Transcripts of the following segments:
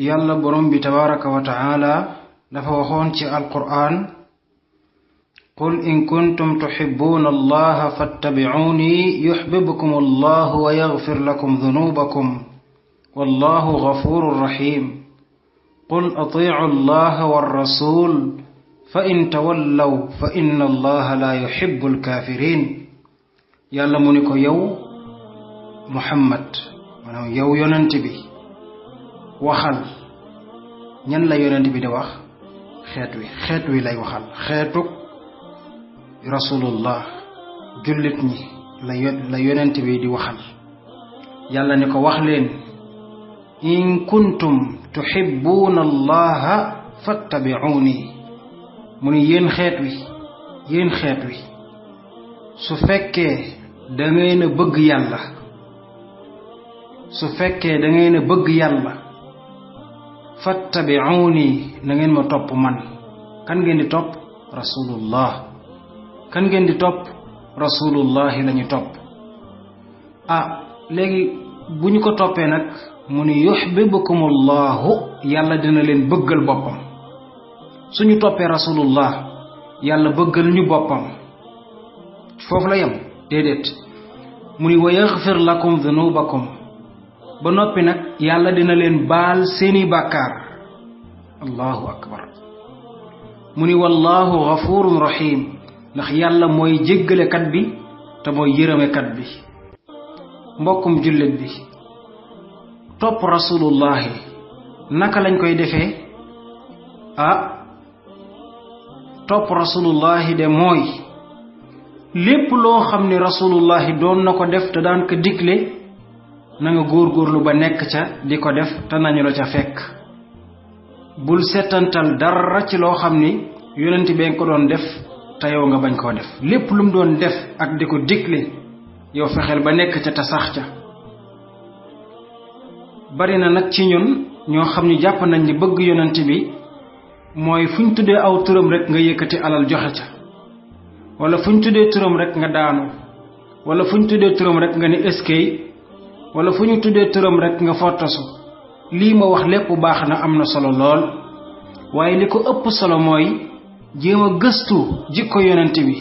yàlla borom bi tabaraka wa taala dafa waxoon ci alquran qul in kuntum tuhibbuna allaha fattabi'uni yuhibbukum allahu wa yaghfir lakum dhunubakum wallahu ghafurur rahim qul ati'u allaha war rasul fa in tawallaw fa inna allaha la yuhibbul kafirin yàlla mu ni ko yow Muhammad maanaam yow yonent bi waxal ñan la yonent bi di wax xeet wi lay waxal xeetuk rasulullah jullit ñi la yonent bi di waxal yàlla ni ko wax leen in kuntum tuhibbuna allaha fattabi'uni mu ni yéen xeet wi su fekkee da ngeen a bëgg yàlla fattabi'uni na ngeen ma topp man kan ngeen di topp rasulullah lañu topp léegi bu ñu ko toppee nag mu ni yuhibbukumullahu yàlla dina leen bëggal boppam suñu toppee rasulullah yàlla bëggal ñu boppam foofu la yem déedéet mu ni wa yaghfir lakum dhunubakum ba noppi nag yàlla dina leen baal seeni bàkkaar allahu akbar mu ni wallahu ghafurun rahim ndax yàlla mooy jéggalekat bi te mooy yërëmekat bi mbokkum jullit bi topp rasulullahi naka lañ koy defee topp rasulullahi de mooy lépp loo xam ne rasulullahi doon na ko def te daan ko digle na nga góorgóorlu ba nekk ca di ko def te nañu la ca fekk bul setantal dara ci loo xam ni yonent bee ko doon def te yow nga bañ koo def lépp lu mu doon def ak di ko digle yow fexeel ba nekk ca te sax ca bari na nag ci ñun ñoo xam ni jàpp nañ ni bëgg yonent bi mooy fu ñu tuddee aw turam rek nga yëkkati alal joxe ca wala fu ñu tuddee turam rek nga daanu wala fu ñu tuddee turam rek nga ni eskay wala fu ñu tuddee turam rek nga fottasu lii ma wax lépp baax na am na solo lool waaye li ko ëpp solo mooy jéem a gëstu jikko yonent bi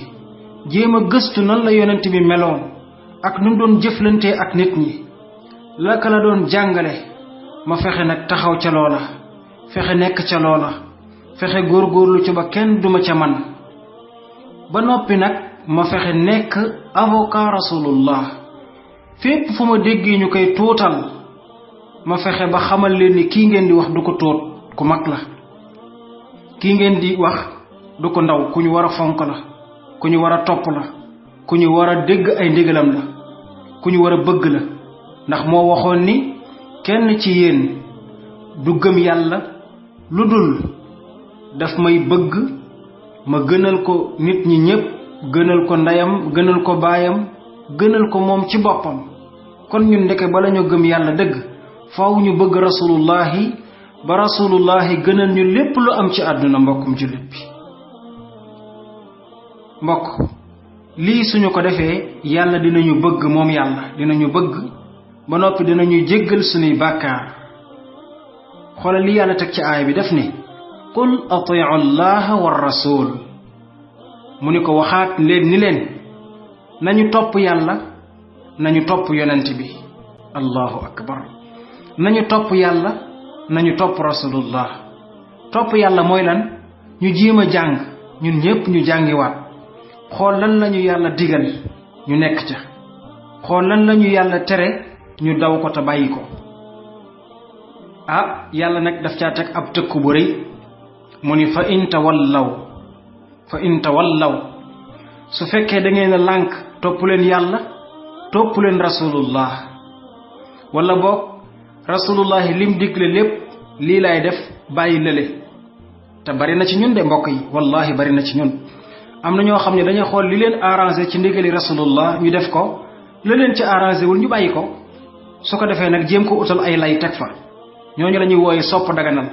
jéem a gëstu nan la yonent bi meloon ak nu mu doon jëflantee ak nit ñi laka la doon jàngale ma fexe nag taxaw ca loola fexe nekk ca loola fexe góorgóorlu ci ba kenn duma ca man ba noppi nag ma fexe nekk avocat rasulullah fépp fu ma déggee ñu koy tuutal ma fexe ba xamal leen ni kii ngeen di wax du ko tuut ku mag la kii ngeen di wax du ko ndaw ku ñu war a fonk la ku ñu war a topp la ku ñu war a dégg ay ndigalam la ku ñu war a bëgg la ndax moo waxoon ni kenn ci yéen du gëm yàlla lu dul daf may bëgg ma gënal ko nit ñi ñépp gënal ko ndeyam gënal ko baayam gënal ko moom ci boppam kon ñun ndeke bala ñu gëm yàlla dëgg faaw ñu bëgg rasulullahi ba rasulullahi gënal ñu lépp lu am ci àdduna mbokkum jullit bi mbokk lii suñu ko defee yàlla dinañu bëgg moom yàlla dinañu bëgg ba noppi dinañu jéggal suñuy bàkkaar xoolal li yàlla teg ci aaya bi def ni qul ati'u allaha war rasul mu ni ko waxaat leen ni leen nañu topp yàlla nañu topp yonent bi allahu akbar nañu topp yàlla nañu topp rasulullah topp yàlla mooy lan ñu jéem a jàng ñun ñépp ñu jàngiwaat xool lan lañu yàlla digal ñu nekk ca xool lan lañu yàlla tere ñu daw ko te bàyyi ko yàlla nag daf caa teg ab tëkku bu rëy mu ni fa in tawallaw su fekkee da ngeen a lànk topp leen yàlla topp leen rasulullah wala boog rasulullahi lim digle lépp lii laay def bàyyi lële te bari na ci ñun de mbokk yi wallahi bari na ci ñun am na ñoo xam ne dañuy xool li leen arrangé ci ndigali rasulullah ñu def ko la leen ci arrangé wul ñu bàyyi ko su ko defee nag jéem ko utal ay lay teg fa ñooñu la ñuy wooye sopp daganal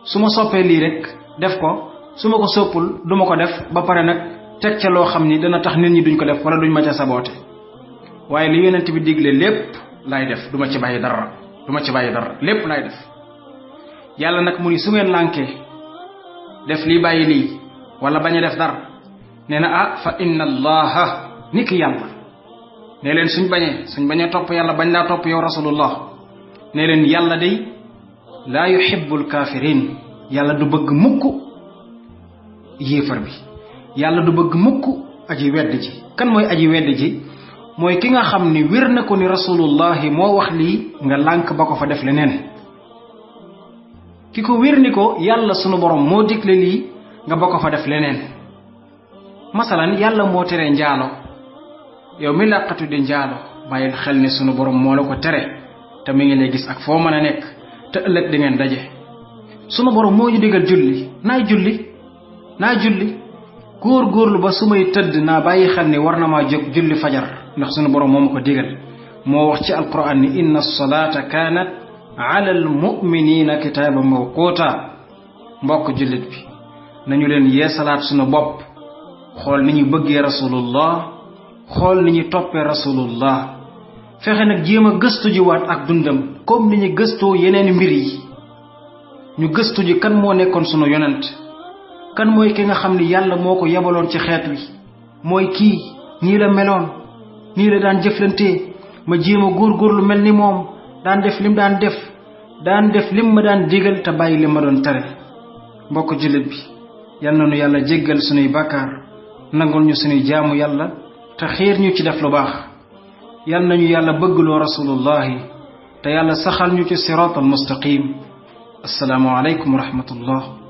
su ma soppee lii rek def ko su ma ko soppul du ma ko def ba pare nag teg ca loo xam ni dana tax nit ñi duñ ko def wala duñ ma ca saboote waaye li yonent bi digle lépp laay def du ma ci bàyyi dara lépp laay def yàlla nag mu ni su ngeen lànkee def lii bàyyi lii wala bañ a def dara nee na fa inna allaha niki yàlla ne leen suñ bañee topp yàlla bañ laa topp yow rasulullah ne leen yàlla day laa yuhibbul kaafiriin yàlla du bëgg mukk yéefar bi yàlla du bëgg mukk aji wedd ji kan mooy aji wedd ji mooy ki nga xam ni wér na ko ni rasulullahi moo wax lii nga lànk ba ko fa def leneen ki ko wér ni ko yàlla sunu borom moo digle lii nga ba ko fa def leneen masalan yàlla moo tere njaalo yow mi làqatu di njaalo bàyyil xel ne sunu borom moo la ko tere te mi ngi lay gis ak foo mën a nekk te ëllëg di ngeen daje sunu borom moo ñu digal julli naa julli góorgóorlu ba su may tëdd naa bàyyi xel ni war na maa jóg julli fajar ndax sunu borom moo ma ko digal moo wax ci alquran ni inna salata kanat ala almuminina kitaaban mawquta mbokk jullit bi nañu leen yeesalaat sunu bopp xool ni ñu bëggee rasulullah xool ni ñu toppee rasulullah fexe nag jéem a gëstu ji waat ak dundam comme ni ñu gëstoo yeneen mbir yi ñu gëstu ji kan moo nekkoon sunu yonent kan mooy ki nga xam ni yàlla moo ko yebaloon ci xeet wi mooy kii nii la meloon nii la daan jëflantee ma jéem a góorgóorlu mel ni moom daan def lim daan def lim ma daan digal te bàyyi li ma doon tere mbokk jullit bi yal na nu yàlla jéggal sunuy bàkkaar nangul ñu sunuy jaamu yàlla te xiir ñu ci def lu baax yal nañu yàlla bëggloo rasulullahi te yàlla saxal ñu ci siraatal mustaqim assalaamu aleykum wa rahmatullah